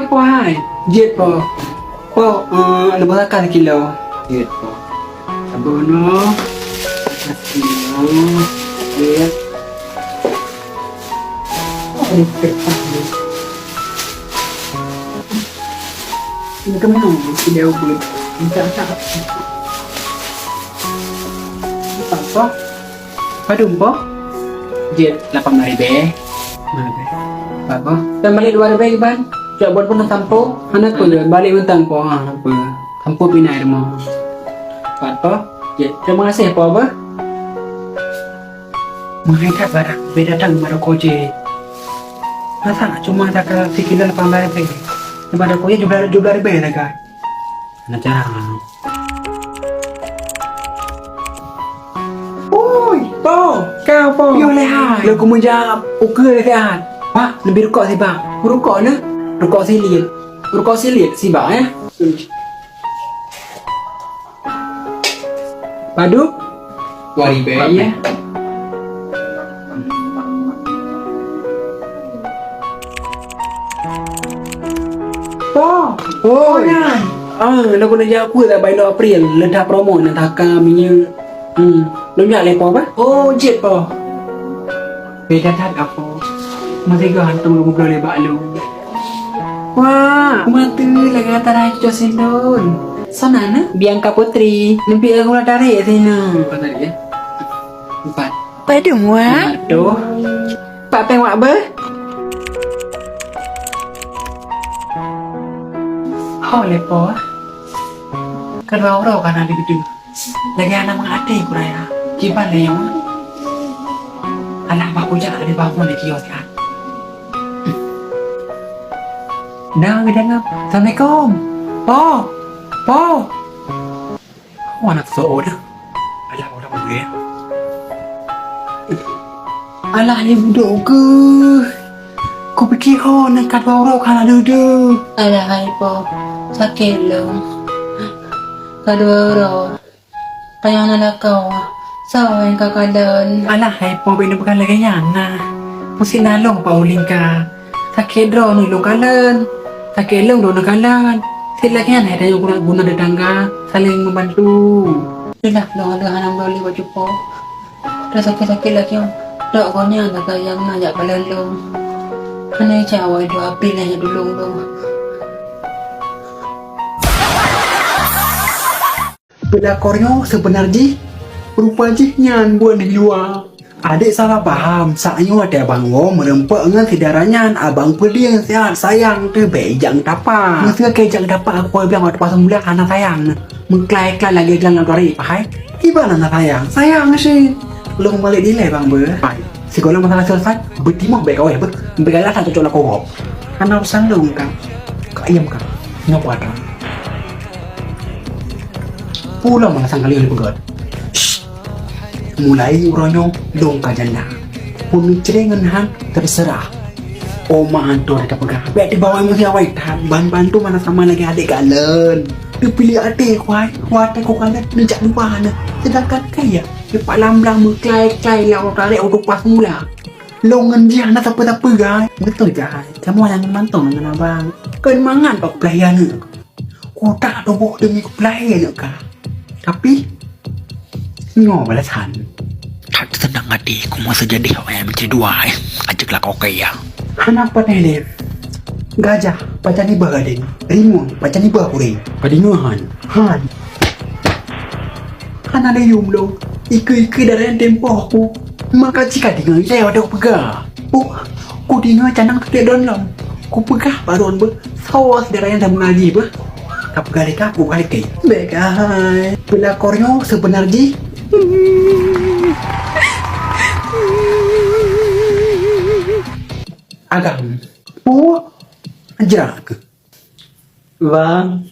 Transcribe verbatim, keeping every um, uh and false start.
Wahai, jeuet po. Po, eh, leubeh raka sikilo. Jeuet po. Saboh noe. Sikilo. Jeuet. Oh, ini kertas ni. Ini kemana? Ini dia buat. Minta tak. Apa? Padum po? Jeuet lapan belas ribèe. Lapan belas ribèe. Apa? Dan balik dua ribèe kiban. Cok buat pun tampo. Hana peue, balik mantong po. Ha, hana peue. Tampo pinai rumoh. Pat po? Jeuet. Terima kasih po apa? Mahai that barang. Beda datang baru kau je. Masa cuma tak kira sikilo lapan belas ribèe. Lepas dah kau je tujuh belas, tujuh belas ribèe dah kan. Hana cara. Oi, po, kau po. Yo lehai. Lôn kumeujak ukeue lé siat. Wah, neubi rukok sibak. Rukok na? Rukok silet. Rukok silet sibak, eh. Padum? Dua ribèe, ya. Po. Oi. Nyan. Ah, nak guna jak apa tak bayi April? Ledak promo nak taka minyak. Hmm. Lôn jak lé po apa? Oh, jeuet po. Beda that apa? Masih gah hantu lôn ngobrol lé bak lôn. Wah, mata lagèe tarah cucok sindon. Sana na? Bianca Putri. Nampak aku lah tarik sini. Empat tadi ya? Empat. Padum, Wak? Aduh. Pak peng wak beuh? Ho lé po. Keudua uroe ka na di bidu. Lagèe hana mangat até ku raya. Kiban lé nyoe. Alah bah kujak di bawah lé kios kan. Dah, dah, dah. Assalamualaikum. Po. Po. Oh, anak soe dah. Alah, orang boleh. Alah, ni budok ke? Ku pikir ho nak ka dua uroe ka na dudu. Alah, hai po. Sakét lom. Ka dua uroe. Payah na lakoe. Soe nyang ka kalon? Alah, hai po, bèk neupeugah lagèe nyan na. Pusing na lôn Pak Ulin ka. Sakét droeneuh lôn kalon. Sakét lôn droeneuh kalon. Sit lagèe nyan hai tanyoe guna, guna tetangga, saling membantu. Itulah lôn ada hana meudoli bak cupo. Dah sakét-sakét lagèe nyan. Dok gobnyan ka sayang na jak kalon lôn. Hana jak awai dua api lah jak tulông lôn. Peulakor nyoe seubeuna jih, rupa jih nyan buet di luwa. Adék salah paham, saat nyoe watèe abang woe meureumpok ngon syedara nyan, abang peudeueng siat sayang teuh bèk jak tapa. Meuseuka jak tapa aku bilang waktu pas mulia hana sayang. Meuklai-klai lagèe jalan lagari pahai. Kiban hana sayang, sayang sih. Lôn balek dilèe bang beuh. Sigohlom masalah selesai, beutimoh bèk kaweh beuh. Bèk galak that cocok lakoe gob. Hana urusan lôn ka. Ka iem ka. Nyoe kuadra. Pulang malah sang kali lôn peugah. Mulai uroe nyoe lôn ka janda. Peunucre ngon han terserah. Oma Anton ka peugah, bèk teubawa emosi awai that, ban bantu mana sama lagèe adék kalon. Teupiléh até kuai, watèe ku kalon neujak dua na. Sedangkan kaya, teumpat lam blang meuklai-klai lam utarek untuk pas mula. Lôn ngon jih hana sapeue-sapeue gai. Beutôi jai, kamoe nyang mantong ngon abang. Kon mangat bak peulayan. Kutak tuboh demi kupeulahé aneuk ka. Tapi, nyoe balasan. That seunang até ku masa jadi awak nyang meucri dua, eh. Ajak lah kau kaya. Hana patéh lé. Gajah, pajan iba gadeng. Rimueng, pajan iba kuréng. Padingoe han. Han. Hana lé yum lôn. Ikeue-ikeue darah nyang tempoh ku. Maka cika deungoe ilèe watèe kupeugah. Oh, kudeungoe canang teutek droen lom. Kupeugah bak droen beuh, sawa syedara nyang sabeuna jih beuh. Ka peugah lé ka, kupeugah lé kèe. Bèk keuhai, peulakor nyoe seubeuna jih. Agam. Oh, jrak keuh. Bang,